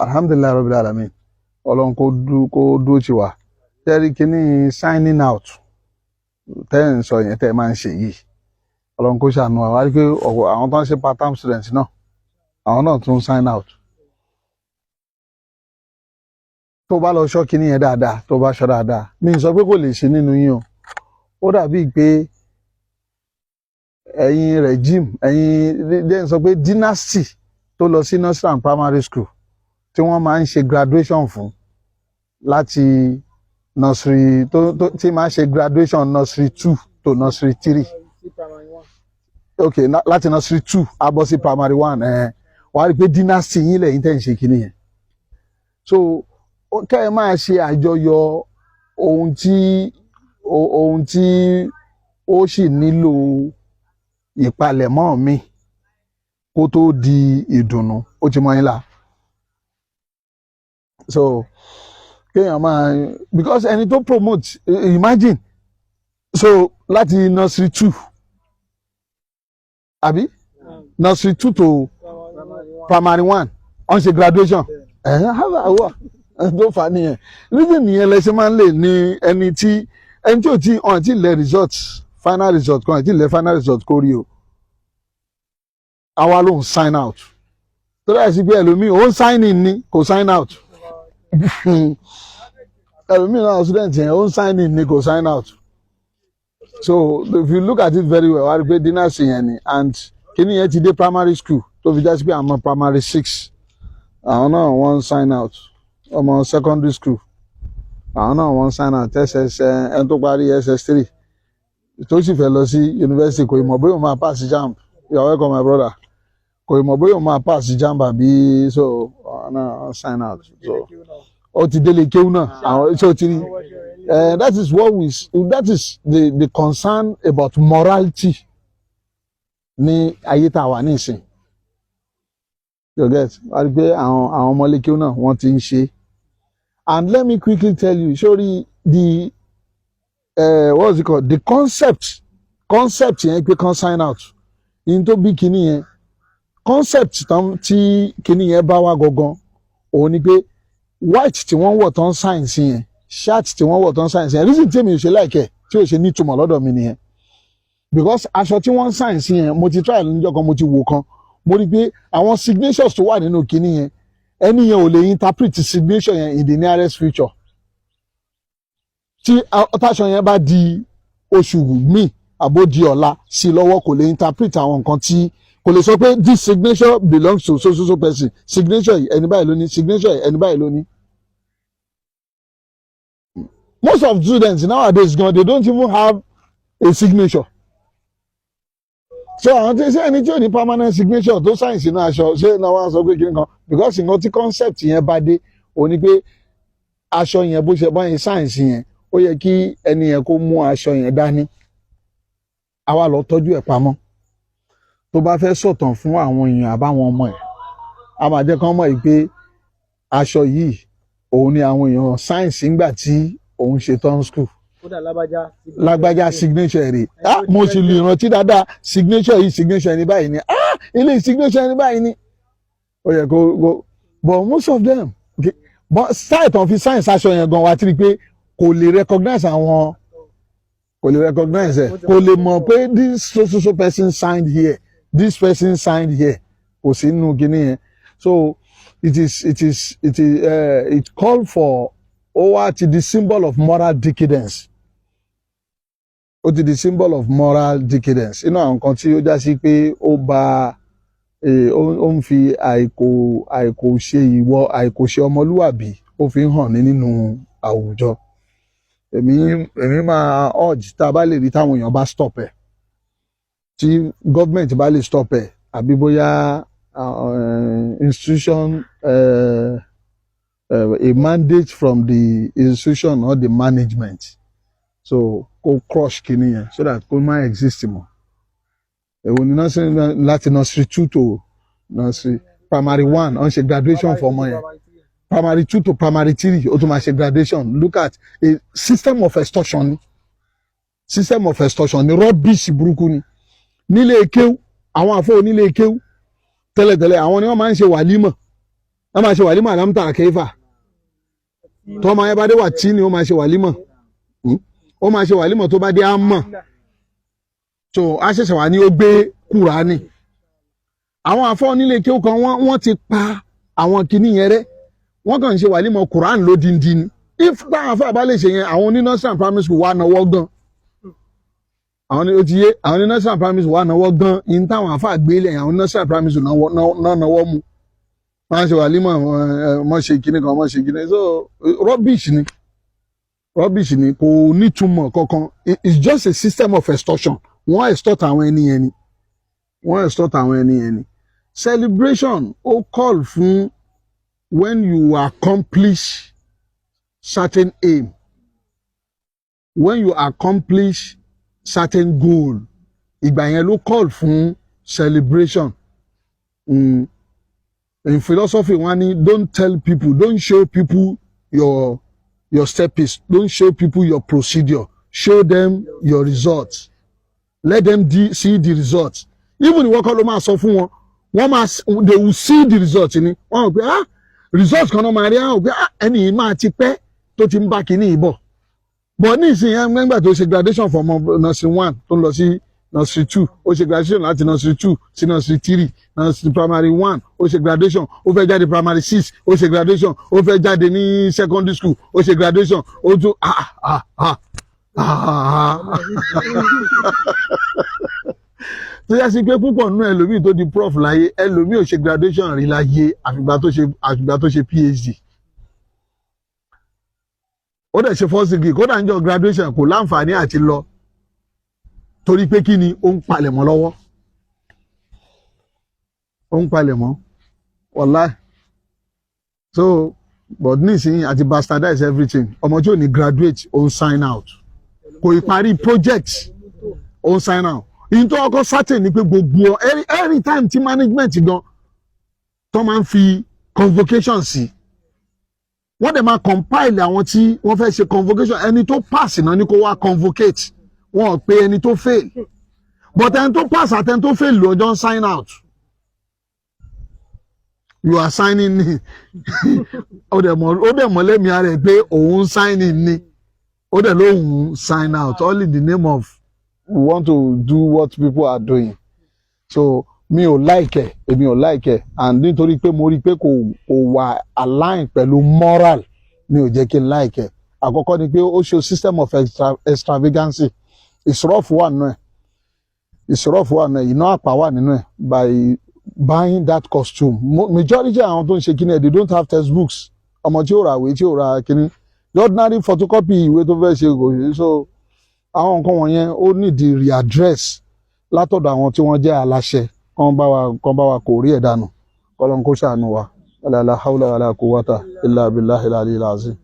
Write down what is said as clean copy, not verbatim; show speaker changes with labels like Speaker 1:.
Speaker 1: Alhamdulillahi rabbil alamin. Ọlọ́run kó dúró tì wá. Tẹ́rí kínní signing out tẹ́ ẹ̀ ń sọ yẹn, tẹ́ ẹ máa ń ṣe yìí, Ọlọ́run kó ṣàánú wa. Wá rí pé ọ̀pọ̀ àwọn tó ń ṣe part time students náà, àwọn náà tún sign out. Tó bá lọ ṣọ́ kínní yẹn dáadáa, tó bá ṣọ́ dáadáa, mi ì sọ pé kò lè ṣe nínú yín o. Ó dàbíi pé ẹ̀yin regime, ẹ̀yin jẹ́ n sọ pé dynasty tó lọ sí nursery and primary school, tí wọ́n máa ń ṣe graduation fún láti nursery tó tí máa ń ṣe graduation nursery 2 to nursery 3.
Speaker 2: Sí primary 1.
Speaker 1: Ok, láti nursery 2 á bọ́ sí primary 1. Ẹ̀ wàá rí i pé dynasty yín lẹ́yìn tẹ́ ń ṣe kinní yẹn. So kẹ́ ẹ máa ṣe àjọyọ̀ ohun tí ó sì nílò ìpalẹ̀mọ́ mi kó tó di ìdùnnú, ó ti mọ́ yín la. So kéèyàn máa, because ẹni tó promote, imagine, so láti nursery 2 àbí nursery 2 to
Speaker 2: Primary 1.
Speaker 1: primary 1, wọ́n ṣe graduation. Ẹ̀ ẹ́ tó fà á nìyẹn. Reason nìyẹn lẹ ṣe máa ń lè ní ẹni tí ò tí ọ̀n tí lẹ result, final result kan tí lẹ final result kó rí o, àwa ló ń sign out. Tó dáa sí pé ẹlòmíì ó ń sign in ni, kò sign out. Ẹlòmíì náà, student yẹn, ó ń sign in ni, kò sign out. So if you look at it very well, wàá rí i pé dynasty yẹn ni. And kíní yẹn ti dé primary school, tó fi já sí pé àwọn primary 6, àwọn náà wọ́n ń sign out. Ọmọ secondary school, àwọn náà wọ́n ń sign out. Ss, ẹni tó parí SS3 tó sì fẹ́ lọ sí university, kò ì mọ̀ bóyá òun máa pass JAMB. You are welcome, my brother. Kò ì mọ̀ bóyá òun máa pass JAMB àbí, so àwọn náà sign out. So ó ti délé kéwú náà, àwọn ṣé o ti rí? That is the concern about morality ní ayé tá a wà nísìn. You get? Wá rí i pé àwọn ọmọlékéwú náà, wọ́n ti ń ṣe. And let me quickly tell you, sorry, the what is it called, the concept yẹn pé kan sign out in tó bí kinní yẹn, concept tán tí kinní yẹn bá wá gangan, òun ni pé white tí wọ́n wọ̀ tán sign sí yẹn, shirt tí wọ́n wọ̀ tán sign sí yẹn. Reason tí èmi ò ṣe like ẹ̀, tí ò ṣe nítumọ̀ lọ́dọ̀ mi nìyẹn, because aṣọ tí wọ́n sign sí yẹn, mo ti try níjọ́ kan, mo ti wò kan, mo rí i pé àwọn signatures tó wà nínú kinní yẹn, ẹni yẹn ò lè interpret signature yẹn in the nearest future. Tí táṣọ yẹn bá di oṣù míì àbó di ọ̀la sí lọ́wọ́, kò lè interpret àwọn nǹkan tí kò lè sọ pé this signature belongs to so so so person, signature yìí, ẹni báyìí ló ní signature yìí, ẹni báyìí ló ní. Most of students nowadays gan, they don't even have a signature. So àwọn tí ṣé ẹni tí ò ní permanent signature tó sign sínú aṣọ, ṣé náà wọ́n á sọ pé kí nǹkan? Because nǹkan tí concept yẹn bá dé, òun ni pé aṣọ yẹn, bó ṣe báyìí sign sí yẹn, ó yẹ kí ẹni yẹn kó mú aṣọ yẹn dání, àwa lọ tọ́jú ẹ̀ pamọ́. Tó bá fẹ́ sọ̀tàn fún àwọn èèyàn àbáwọn ọmọ ẹ̀, a máa jẹ́ kán mọ̀ yìí pé aṣọ yìí, òun ni àwọn èèyàn sign ńgbà tí òun ṣe tán school.
Speaker 2: Kódà lágbájá.
Speaker 1: Lágbájá, signature rẹ̀. Ah, mo sì lè rántí dáadáa, signature yìí, signature ẹni báyìí ni. Ah, ilé signature ẹni báyìí ni. Ó yẹ kó, but most of them, okay, but style tán fi sign aṣọ yẹn gan wa ti rí i pé kò lè recognize àwọn, kò lè recognize ẹ, kò lè mọ̀ pé this so so so person signed here, this person signed here. Kò sí nínú kinní yẹn. So it is it called for, ó wá ti di symbol of moral decadence. Ó ti di symbol of moral decadence. Inú àwọn nǹkan tí ó já sí pé ó ba ó ń fi àìkò ṣe ìwọ àìkò ṣe ọmọlúwàbí, ó fi ń hàn ní nínú àwùjọ. Èmi máa urge, tá a bá lè rí táwọn èèyàn bá stop ẹ̀, tí government bá lè stop ẹ̀, àbí bóyá institution, a mandate from the institution or the management, so kó crush kinní yẹn so that kó má exist mọ́. Èwo ni nursery, láti nursery 2 to nursery primary 1, wọ́n ṣe graduation for ọmọ yẹn. Primary 2 to primary 3, ó tún máa ṣe graduation. Look at a system of extortion ni, system of extortion ni, rubbish burúkú ni. Nílé kéwú, àwọn àfọ onílé kéwú tẹ́lẹ̀tẹ́lẹ̀, àwọn ni wọ́n máa ń ṣe wàlímọ̀. Wọ́n máa ṣe wàlímọ̀ ألم تر كيف. Tó ọmọ yẹn bá dé wà tí ni ó máa ṣe wàlímọ̀. Ó máa ṣe wàlímọ̀ tó bá dé á mọ̀. So a ṣẹ̀ṣẹ̀ wá ní ó gbé Kùránì. Àwọn àfọ́ onílé kí ó kan, wọ́n ti pa àwọn kinní yẹn rẹ́. Wọ́n kàn ń ṣe wàlímọ̀ Kùránì lódindi ni. If táwọn afọ àbá lè ṣe yẹn, àwọn oní nursery and primary school wà náwó gan. Àwọn ní ó ti yé, àwọn ní nursery and primary school wà náwó gan in. Táwọn afọ àgbélé, àwọn nursery and primary school náà náwó mu. Wọ́n á ṣe wàlímọ̀, wọ́n ṣe kinní kan, wọ́n ṣe kinní. So rubbish ni, rubbish ni, kò nítumọ̀ kankan. It's just a system of extortion. Wọ́n extort àwọn ẹni yẹn ni, wọ́n extort àwọn ẹni yẹn ni. Celebration, ó call fún when you accomplish certain aim, when you accomplish certain goal, ìgbà yẹn ló call fún celebration. In philosophy, wọ́n ní don't tell people, don't show people your steps, don't show people your procedure, show them your results. Let them see the results. Even ìwọ kọ́ ló máa sọ fún wọn, wọ́n máa, they will see the results ni. Wọ́n rò pé, ah, results kan náà máa rí àwọn pé, ah, ẹni yìí máa ti pẹ́ tó ti ń bá kinní yìí bọ̀. But ní ìsìn yẹn, nígbà tó ṣe graduation from nursery one tó ń lọ sí nursery two, ó ṣe graduation láti nursery two sí nursery three, nursery primary one, ó ṣe graduation, ó fẹ́ jáde primary six, ó ṣe graduation, ó fẹ́ jáde ní secondary school, ó ṣe graduation, ó tún ah ah ah ah ah, tó yá sí pé púpọ̀ nínú ẹlòmíì tó di prof láyé, ẹlòmíì ò ṣe graduation rí láyé àfìgbà tó ṣe PhD. Ó dẹ̀ ṣe first degree, kódà níjọ́ graduation kò láǹfààní àti lọ, torí pé kí ni? Ó ń palẹ̀mọ́ lọ́wọ́, ó ń palẹ̀mọ́, wàláì. So but nísìnyí àti bastardize everything. Ọmọ tí ò ní graduate, ó ń sign out. Kò ì parí project, ó ń sign out. Ìyẹn tó ọkọ certain ni pé gbogbo every time tí management gan tó máa ń fi convocation sí, wọ́n dẹ̀ máa compile àwọn tí wọ́n fẹ́ ṣe convocation. Ẹni tó pass náà ni kó wá convocate. Wọn ò pé ẹni tó fail, but ẹni tó pass àti ẹni tó fail lọ́jọ́ ń sign out. You are signing in. Ó dẹ̀ mọ̀ lẹ́mìí ara ẹ̀ pé òun signing ni, ó dẹ̀ lóun sign out, all in the name of we want to do what people are doing. So mi ò like ẹ̀, èmi ò like ẹ̀, and nítorí pé mo rí i pé kò wà align pẹ̀lú moral mi ò jẹ́ kí n like ẹ̀. Àkọ́kọ́ ni pé ó show system of extravagancy. Ìsọ̀rọ̀fù wà nínú ẹ̀, ìsọ̀rọ̀fù wà nínú ẹ̀, iná àpá wà nínú ẹ̀ by buying that costume. Majority àwọn tó ń ṣe kíní ẹ̀, they don't have textbooks. Ọmọ tí ó ra ìwé, tí ó ra kíní, the ordinary photocopy ìwé tó fẹ́ ṣe kò ṣe. So àwọn nǹkan wọ̀nyẹn, ó need readdress látọ̀dọ̀ àwọn tí wọ́n jẹ́ aláṣẹ, kán bá wa kò rí ẹ̀ dànù. Kọ́lọ́n kó ṣàánú wa. لا حول ولا قوة إلا بالله العلي العظيم.